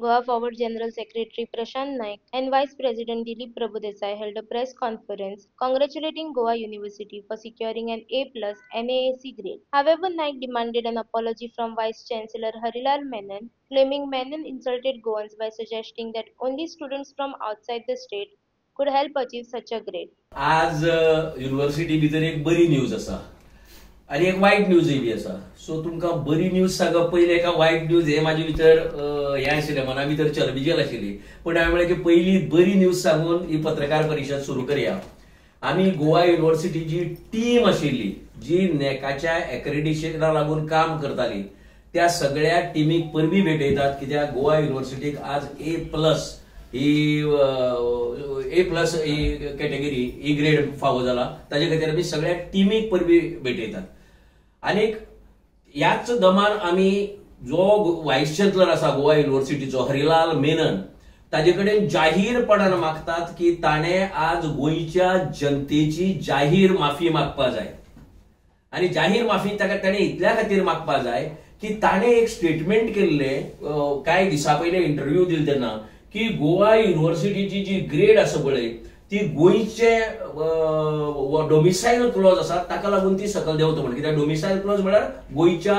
Goa Forward General Secretary Prashant Naik and Vice President Dilip Prabhudesai held a press conference congratulating Goa University for securing an A+ NAAC grade. However, Naik demanded an apology from Vice Chancellor Harilal Menon, claiming Menon insulted Goans by suggesting that only students from outside the state could help achieve such a grade. आज university भितर एक बरी news आसा आनी एक वायट न्यूजय बी आसा. So तुमकां बरी न्यूज सांगप पयलीं एका वायट न्यूज हे म्हाजे भितर हें आशिल्लें, मना भितर चलबिजल आशिल्ली. पूण हांवें म्हणलें की पयली बरी न्यूज सांगून ही पत्रकार परिशद सुरू करया. आमी गोवा युनिव्हर्सिटी जी टीम आशिल्ली जी नॅकाच्या एक्रेडिशनाक लागून काम करताली त्या सगळ्या टिमीक परबी भेटयतात, कित्याक गोवा युनिव्हर्सिटीक आज ए प्लस ही कॅटेगरी ही ग्रेड फावो जाला. ताजे खातीर आमी सगळ्या टिमीक परबी भेटयतात. आनीक ह्याच दमान आमी जो वायस चान्सलर आसा गोवा युनिव्हर्सिटीचो हरिलाल मेनन ताजे कडेन जाहीरपणान मागतात की ताणें आज गोंयच्या जनतेची जाहीर माफी मागपा जाय. आनी जाहीर माफी ताका ताणें इतल्या खातीर मागपा जाय की ताणें एक स्टेटमेंट केल्लें कांय दिसां पयलीं इंटरव्यू दिले तेन्ना की गोवा युनिव्हर्सिटीची जी ग्रेड आसा पळय ती गोंयचे डोमिसायल क्लॉज आसा ताका लागून ती सकल देंवता म्हणून. कित्याक डोमिसायल क्लॉज म्हळ्यार गोंयच्या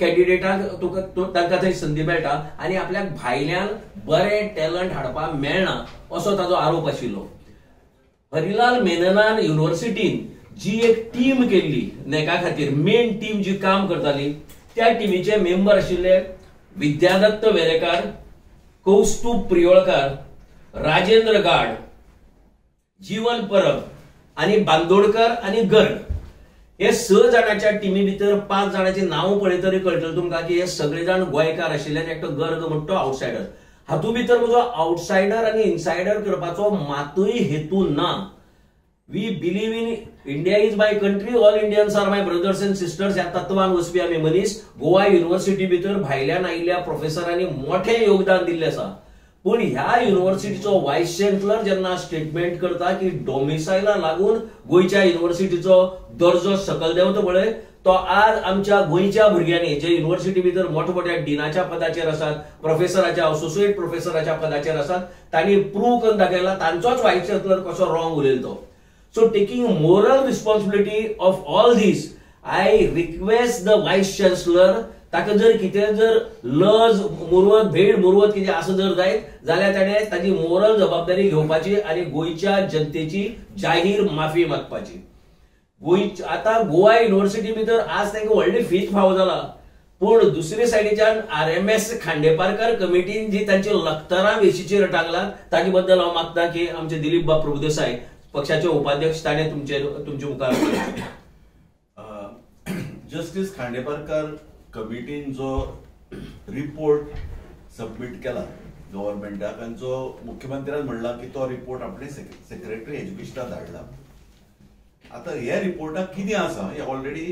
कॅन्डिडेटाक तुका तांकां थंय संदी मेळटा आनी आपल्याक भायल्यान बरें टॅलंट हाडपाक मेळना असो ताजो आरोप आशिल्लो. हरिलाल मेननान युनिव्हर्सिटीन जी एक टीम केल्ली नॅका खातीर, मेन टीम जी काम करताली त्या टिमीचे मेंबर आशिल्ले विद्यादत्त वेरेकार, कौस्तुभ प्रियोळकार, राजेंद्र गाड, जीवन परब आनी बांदोडकर आनी गर्ग. हे 6 जाणांच्या टिमी भितर 5 जाणांची नांव पळयतरी कळटलें तुमकां की हे सगळे जाण गोंयकार आशिल्ले आनी एकटो गर्ग म्हणटा तो आवटसायडर. हातूंत भितर म्हजो आवटसायडर आनी इनसायडर करपाचो मातूय हेतू ना. We believe in India is my country, all Indians are my brothers and sisters ह्या तत्वान वचपी आमी मनीस. गोवा युनिव्हर्सिटी भितर भायल्यान आयिल्ल्या प्रोफेसरांनी मोठें योगदान दिल्लें आसा. पूण ह्या युनिव्हर्सिटीचो वायस चान्सलर जेन्ना स्टेटमेंट करता की डोमिसायला लागून गोंयच्या युनिव्हर्सिटीचो दर्जो सकल देंवता पळय, तो आज आमच्या गोंयच्या भुरग्यांनी जे युनिव्हर्सिटी भितर मोठ्या मोठ्या डिनाच्या पदाचेर आसात, प्रोफेसराच्या असोसिएट प्रोफेसराच्या पदाचेर आसात, तांणी प्रूव करून दाखयला तांचोच वायस चान्सलर कसो रॉंग उलयलो तो. So taking moral responsibility of all this, I request the Vice Chancellor, ताका जर कितें जर लज मुरवत भेड मुरवत कितें आसा जर जायत जाल्यार ताणें ताजी मोरल जबाबदारी घेवपाची आनी गोंयच्या जनतेची जाहीर माफी मागपाची. गोंय आतां गोवा युनिव्हर्सिटी भितर आज तांकां व्हडली फीज फावो जाला, पूण दुसरे सायडीच्यान RMS Khandeparkar कमिटीन जी तांची लखतरां वेशीचेर टांगला ताजे बद्दल हांव मागता की आमचे दिलीप बाब प्रभुदेसाय पक्षाचे उपाध्यक्ष ताणें तुमचे मुखार. जस्टीस खांडेपारकर कमिटीन जो रिपोर्ट सबमीट केला गव्हर्मेंटाक आनी जो मुख्यमंत्र्यान म्हणला की तो रिपोर्ट आपणे सेक्रेटरी एज्युकेशनाक धाडला. आतां ह्या रिपोर्टाक कितें आसा हें already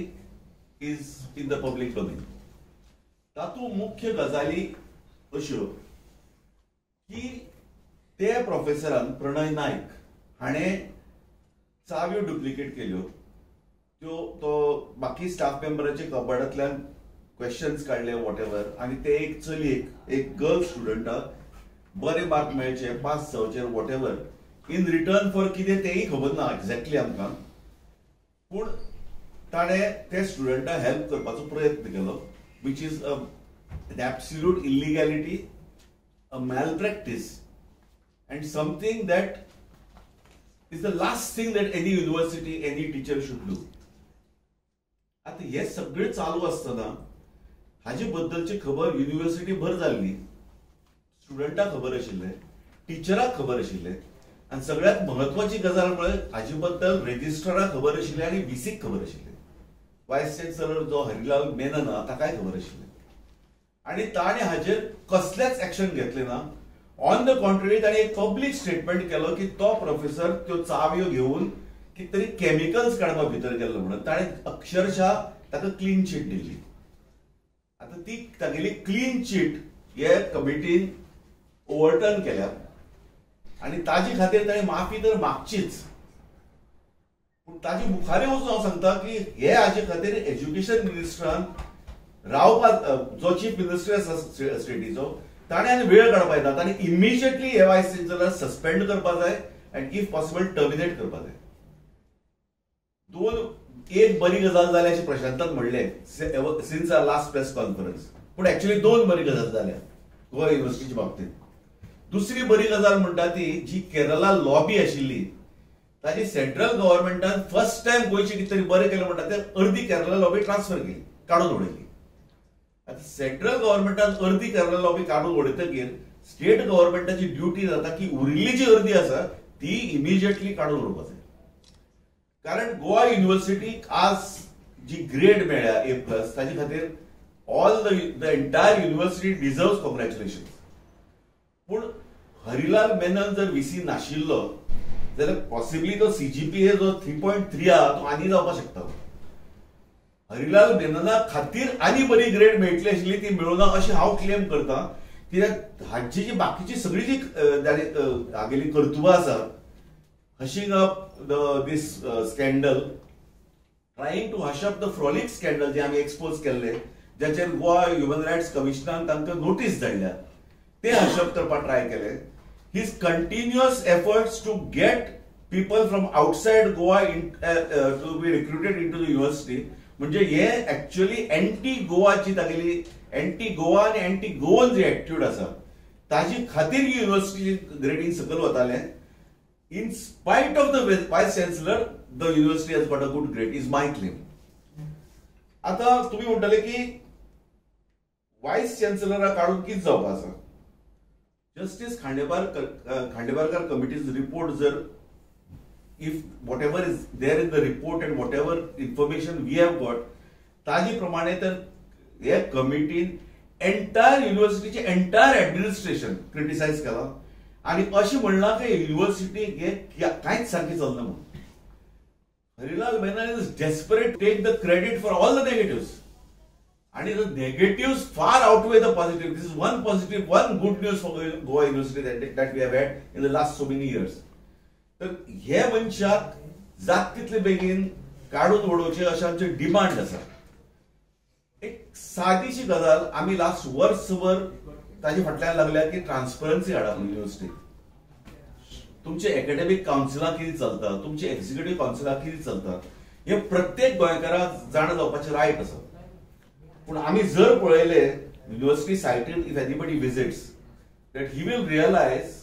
is in the public domain. तातूंत मुख्य गजाली अश्यो की ते प्रोफेसरान प्रणय नायक हाणें चाव्यो डुप्लिकेट केल्यो, त्यो तो बाकी स्टाफ मेंबराच्या कबडांतल्यान क्वेश्चन्स काडले what ever, आनी ते एक चलयेक एक गर्ल स्टुडंटाक बरे मार्क मेळचे पास जावचे whatever in return for कितें तेंय खबर ना एक्झॅक्टली आमकां, पूण ताणें ते स्टुडंटाक हेल्प करपाचो प्रयत्न केलो, which is an absolute illegality, a malpractice and something that is the last thing that any university, any teacher should do. आता हे सगळे चालू असताना हाजे बद्दलची खबर युनिव्हर्सिटी भर जाल्ली, स्टुडंटाक खबर आशिल्लें, टिचराक खबर आशिल्लें, आनी सगळ्यात महत्वाची गजाल म्हळ्यार हाजे बद्दल रेजिस्ट्राराक खबर आशिल्लें आनी व्हीसीक खबर आशिल्लें. वायस चान्सलर जो हरिलाल मेनन आहा ताकाय खबर आशिल्लें आनी ताणें हाजेर कसलेंच एक्शन घेतलें ना. ऑन the contrary ताणें एक पब्लीक स्टेटमेंट केलो की तो प्रोफेसर त्यो चावयो घेवन कितें तरी केमिकल्स काडपाक भितर गेल्लो म्हणून ताणें अक्षरशः ताका क्लीन चीट दिल्ली. आतां ती तागेली क्लीन चीट हे कमिटीन ओवरटर्न केल्या आनी ताजे खातीर ताणें माफी तर मागचीच, पूण ताजे मुखारय वचून हांव सांगता की हे हाजे खातीर एज्युकेशन मिनिस्टरान रावपाक, जो चीफ मिनिस्टर आसा स्टेटीचो, ताणें आनी वेळ काडपा येता, ताणें इमिजिएटली हे वायस चान्सलर सस्पेंड करपा जाय अँड if possible terminate करपा जाय. दोन एक बरी गजाल जाली अशें प्रशांतान म्हणलें since our last press conference, पूण एक्चुअली दोन बरी गजाल जाल्या गोवा युनिव्हर्सिटीच्या बाबतींत. दुसरी बरी गजाल म्हणटा ती जी केरला लॉबी आशिल्ली ताजी सेंट्रल गव्हर्मेंटान फर्स्ट टायम गोंयचें कितें तरी बरें केलें म्हणटा ते अर्दी केरला लॉबी ट्रान्सफर केली, काडून उडयली. आतां सेंट्रल गव्हर्मेंटान अर्दी केरला लॉबी काडून उडयतकीर स्टेट गव्हर्मेंटाची ड्युटी जाता की उरिल्ली जी अर्दी आसा ती इमिजिएटली काडून उडोवपा जाय. कारण गोवा युनिव्हर्सिटीक आज जी ग्रेड मेळ्ळ्या A+ ताजे खातीर all the entire university deserves congratulation. पूण हरिलाल मेनन जर व्हीसी नाशिल्लो जाल्यार पॉसिबली तो सीजीपीए जो 3.3 आहा तो आनी जावपाक शकता. हरिलाल मेनना खातीर आनी बरी ग्रेड मेळटली आशिल्ली ती मेळूना अशें हांव क्लेम करता. कित्याक हांची जी बाकीची सगळी जी हागेली कर्तुबां आसा, hushing up this scandal, trying to hush up the Frolic scandal जे आमी एक्सपोज केल्ले, जाचेर गोवा ह्युमन रायट्स कमिशनान तांकां नोटीस धाडल्या, ते हशअप करपाक ट्राय केले. His continuous efforts to get people from outside Goa to be recruited into the university, म्हणजे हे एक्चुअली एंटी गोवाची तागेली एंटी गोवा आनी एंटी गोवन जी एटिट्यूड आसा ताजी खातीर ही युनिव्हर्सिटीची ग्रेडींग सकयल वतालें. In spite of the vice chancellor the university has got a good grade is my claim. आतां तुमी म्हणटले की वायस चान्सलरा काडून कितें जावपा आसा? जस्टीस खांडेपारकर कमिटीज रिपोर्ट जर if whatever is there in the report and whatever information we have got ताजे प्रमाणे तर हे कमिटीन एंटायर युनिव्हर्सिटीचे एंटायर ऍडमिनिस्ट्रेशन क्रिटिसायज केला आनी अशें म्हणलां की युनिव्हर्सिटी हे कांयच सारकें चलना म्हणून. Harilal Menon is desperate take the credit for all the negatives आणि the negatives far outweigh the positive. This is one positive, one good news for Goa University that we have had in the last so many years. तर हे मनशाक जात तितले बेगीन काडून उडोवचें अशें आमचें डिमांड आसा. एक सादीशी गजाल आमी लास्ट वर्सभर ताजे फाटल्यान लागल्या की ट्रान्सपरन्सी हाडप युनिव्हर्सिटीक. तुमचे एकेडमिक कावन्सिलां कितें चलता, तुमचे एक्झिक्युटीव कावन्सिलां कितें चलता हे प्रत्येक गोंयकाराक जाणा जावपाचें रायट आसा. पूण आमी जर पळयलें university सायटीर if anybody visits that he will realise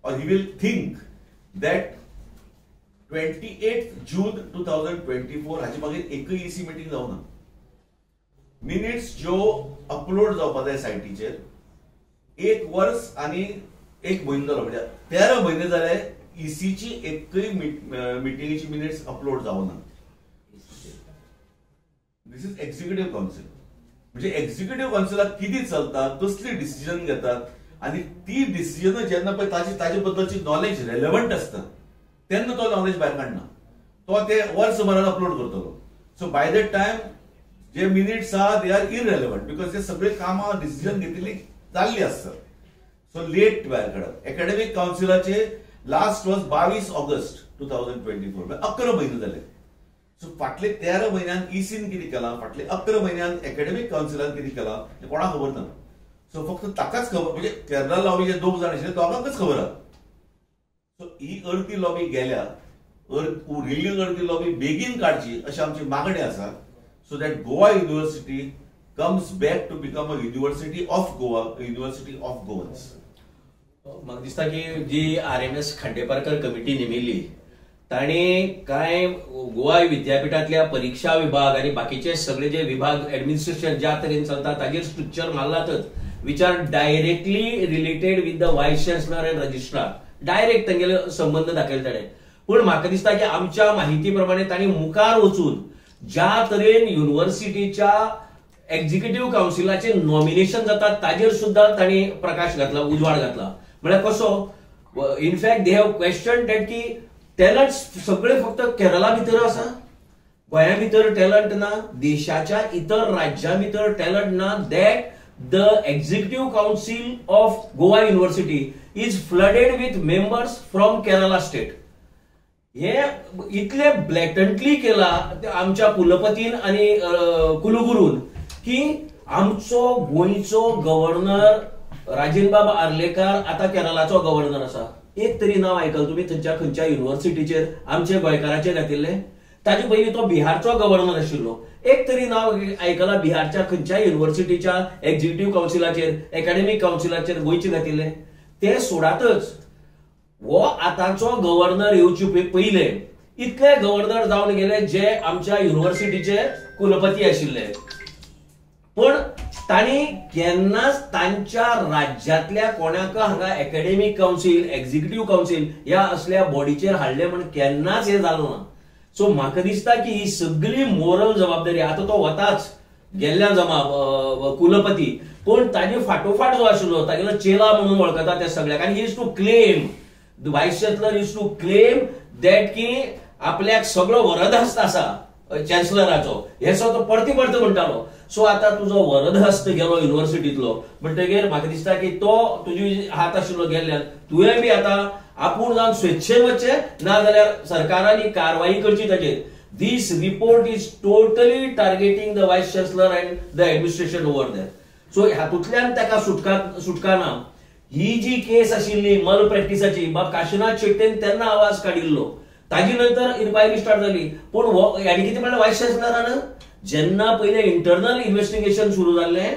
or he will think that 28 June 2024 हाचे मागीर एकय ईसी मिटींग जावना. मिनिट्स ज्यो अपलोड जावपा जाय सायटीचेर 1 वर्स आनी 1 म्हयनो जालो, म्हणजे 13 म्हयने जाले ईसीची एकय मिटिंगेची मिनिट्स अपलोड जावना. This is executive council. म्हणजे एक्झिक्युटीव कावन्सिलाक कितें चलता, कसली डिसिजन घेतात आनी ती डिसिजन जेन्ना पळय ताजे बद्दलची नॉलेज रेलेवंट आसता तेन्ना तो नॉलेज भायर काडना, तो ते वर्सभरान अपलोड करतलो. So by that time J minutes आहा they are irrelevant because ते सगळे कामां डिसिजन घेतिल्ली जाल्ली आसतात. सो लेट भायर काडप. एकेडमिक कावन्सिलाचे लास्ट वॉज 22 ऑगस्ट 2024, 11 म्हयने जाले. सो फाटले 13 म्हयन्यान ईसीन कितें केलां, फाटले 11 म्हयन्यान एकेडमिक कावन्सिलान कितें केलां हें कोणाक खबर ना. सो फक्त ताकाच खबर, म्हणजे केरला लॉबी जे 2 जाण आशिल्ले दोगांकच खबर आहा. सो ही अर्दी लॉबी गेल्या, उरिल्ली अर्दी लॉबी बेगीन काडची अशी आमची मागणी आसा, so that Goa University comes back to become a university of Goa, university of Goans. म्हाका दिसता की जी RMS Khandeparkar committee नेमिल्ली तांणी कांय गोवा विद्यापीठांतल्या परीक्षा विभाग आनी बाकीचे सगळे जे विभाग एडमिनिस्ट्रेशन ज्या तरेन चलता ताजेर structure मारलातच, which are directly related with the vice chancellor and registrar, direct तांगेले संबंद दाखयले ताणें. पूण म्हाका दिसता की आमच्या माहिती प्रमाणे तांणी मुखार वचून ज्या तरेन युनिव्हर्सिटीच्या एक्झिक्युटीव कावन्सिलाचे नॉमिनेशन जाता ताजेर सुद्दां तांणी प्रकाश घातला, उजवाड घातला. म्हळ्यार कसो, in fact they have question that की टॅलंट सगळे फक्त केरला भितर आसा, गोंया भितर टॅलंट ना, देशाच्या इतर राज्यां भितर टॅलंट ना, that the executive council of Goa University is flooded with members from Kerala state. हे इतले ब्लॅटंटली केला आमच्या कुलपतीन आनी कुलगुरून की आमचो गोंयचो गव्हर्नर राजेंद्रबाब आर्लेकार आतां केरळाचो गव्हर्नर आसा. एक तरी नांव आयकल तुमी थंयच्या खंयच्या युनिव्हर्सिटीचेर आमचे गोंयकाराचेर घातिल्ले? ताजे पयलीं तो बिहारचो गव्हर्नर आशिल्लो. एक तरी नांव आयकलां बिहारच्या खंयच्या युनिव्हर्सिटीच्या एक्झिक्युटीव्ह कावन्सिलाचेर, एकाडेमीक कावन्सिलाचेर गोंयचे घातिल्ले? ते सोडातच, हो आतांचो गव्हर्नर येवचे पयले इतले गव्हर्नर जावन गेले जे आमच्या युनिव्हर्सिटीचे कुलपती आशिल्ले, पण तांणी केन्नाच तांच्या राज्यांतल्या कोणाक हांगा एकेडेमीक कावन्सील, एक्झिक्युटीव्ह कावन्सील ह्या असल्या बॉडीचेर हाडले म्हण केन्नाच हें जालें ना. सो म्हाका दिसता की ही सगळी मोरल जबाबदारी आतां तो वताच गेल्ल्या जमा कुलपती, पूण ताजे फाटोफाट जो आशिल्लो तागेलो चेला म्हणून वळखता त्या सगळ्याक, आनी he is to claim, the vice chancellor is to claim that की आपल्याक सगळो वरदहस्त आसा चॅन्सलराचो, हे सो तो परती परती म्हणटालो. सो आतां तुजो वरदहस्त गेलो युनिव्हर्सिटींतलो म्हणटगीर म्हाका दिसता की तो तुजी हात आशिल्लो गेल्ल्यान तुवें बी आतां आपूण जावन स्वेच्छेन वचचें, ना जाल्यार सरकारान ही कारवाई करची ताजेर. This report is totally targeting the vice chancellor and the administration over there. So हातूंतल्यान ताका सुटका ना. ही जी केस आशिल्ली मल प्रॅक्टिसाची, बाब काशिनाथ शेट्येन तेन्ना आवाज काडिल्लो, ताजी नंतर इन्क्वायरी स्टार्ट जाली. पूण आनी कितें म्हणल्यार वायस चॅन्सलरान जेन्ना पयलें इंटरनल इन्व्हेस्टिगेशन सुरू जाल्लें,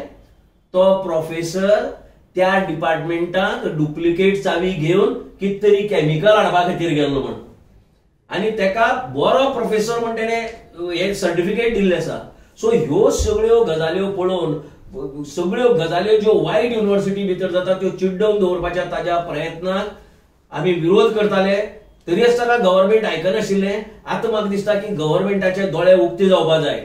तो प्रोफेसर त्या डिपार्टमेंटाक डुप्लिकेट चावी घेवन कितें तरी केमिकल हाडपा खातीर गेल्लो म्हण, आनी तेका बरो प्रोफेसर म्हण तेणें हें सर्टिफिकेट दिल्लें आसा. सो ह्यो सगळ्यो गजाल्यो पळोवन, सगळ्यो गजाल्यो ज्यो वायट युनिव्हर्सिटी भितर जाता त्यो चिड्डोवन दवरपाच्या ताज्या प्रयत्नाक आमी विरोध करताले, तरी आसतना गव्हर्मेंट आयकनाशिल्लें. आतां म्हाका दिसता की गव्हर्मेंटाचे दोळे उक्ते जावपा जाय,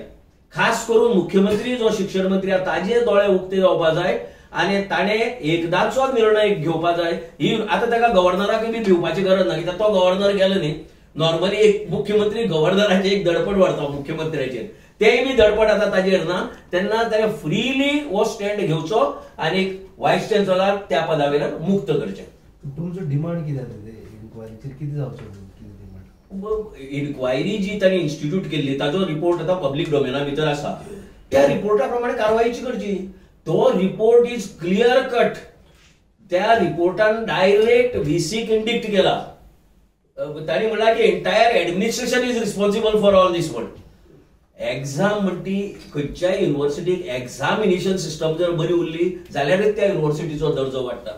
खास करून मुख्यमंत्री जो शिक्षण मंत्री आसा ताजे दोळे उक्ते जावपा जाय आनी ताणें एकदांचो निर्णय घेवपा जाय. ही आतां ताका गव्हर्नराकय बी भिवपाची गरज ना, कित्याक तो गव्हर्नर गेलो न्ही. नॉर्मली एक मुख्यमंत्री गव्हर्नराचेर एक दडपण व्हरता मुख्यमंत्र्याचेर, तेय बी दडपण आतां ताजेर ना, तेन्ना ताणें फ्रीली हो स्टँड घेवचो आनी वायस चॅन्सलराक त्या पदा वयल्यान मुक्त करचें. तुमचो डिमांड कितें आसा ते इन्क्वायरीचेर कितें जावचो? इन्क्वायरी जी तांणी इन्स्टिट्यूट केल्ली ताजो रिपोर्ट आतां पब्लीक डोमेना भितर आसा, त्या रिपोर्टा प्रमाणे कारवायची करची. तो रिपोर्ट is clear cut, त्या रिपोर्टान डायरेक्ट व्हीसीक इंडिक्ट केला. तांणी म्हणलां की entire administration is responsible for all this one. Exam म्हणटी खंयच्याय युनिव्हर्सिटीक एक्झामिनेशन सिस्टम जर बरी उरली जाल्यारच त्या युनिव्हर्सिटीचो दर्जो वाडटा.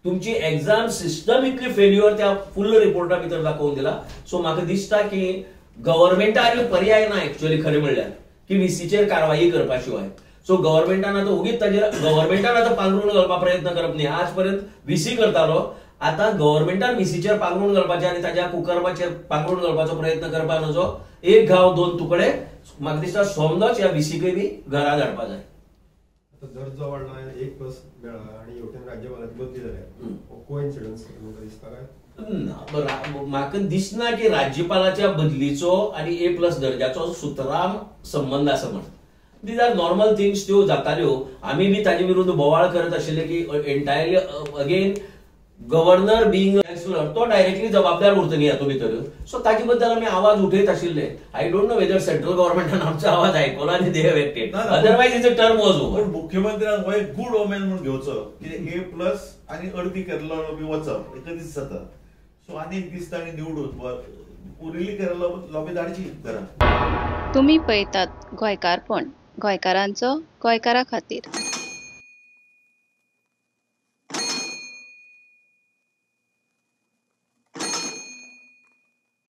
तुमची एक्झाम सिस्टम इतली फेल्युअर त्या फुल रिपोर्टा भितर दाखोवन दिला. सो म्हाका दिसता की गव्हर्मेंटा आनी पर्याय ना एक्चुअली खरें म्हणल्यार की व्हीसीचेर कारवाई करपा शिवाय. सो गव्हर्मेंटान आतां ओगीच ताजेर गव्हर्मेंटान आतां पांगरून घालपा प्रयत्न करप न्ही. आज पर्यंत व्हीसी करतालो, आतां गव्हर्मेंटान व्हीसीचेर पांगरून घालपाचें आनी ताज्या कुकर्माचेर पांगरून घालपाचो प्रयत्न करपा नजो. एक घाव दोन तुकडे म्हाका दिसता सोमदोच ह्या व्हीसीकय बी घरा धाडपा जाय. दर्जो वाडला, एक प्लस मेळ्ळा आनी हेवटेन राज्यपालाची बदली जाल्या, कोइन्सिडन्स तुमकां दिसता काय? ना, म्हाका दिसना की राज्यपालाच्या बदलीचो आनी ए प्लस दर्जाचो सुतराम संबंद आसा म्हण. These are normal things, त्यो जाताल्यो. आमी बी ताजे विरुद्ध बोवाळ करत आशिल्ले की entirely again governor being chancellor तो डायरेक्टली जबाबदार उरता न्ही हातूंत भितर. सो ताजे बद्दल आमी आवाज उठयत आशिल्ले. I don't know whether central गव्हर्मेंटान आमचो आवाज आयकलो आनी they have acted, otherwise is a term was over. पूण मुख्यमंत्र्यान हो एक गुड ओमेन म्हणून घेवचो की ए प्लस आनी अर्दी केरला लॉबी वचप एक दीस जाता. सो आनी एक दीस तांणी निवडून उरिल्ली केरला लॉबी धाडची घरा. तुमी पळयतात गोंयकारपण, गोंयकारांचो गोंयकारा खातीर.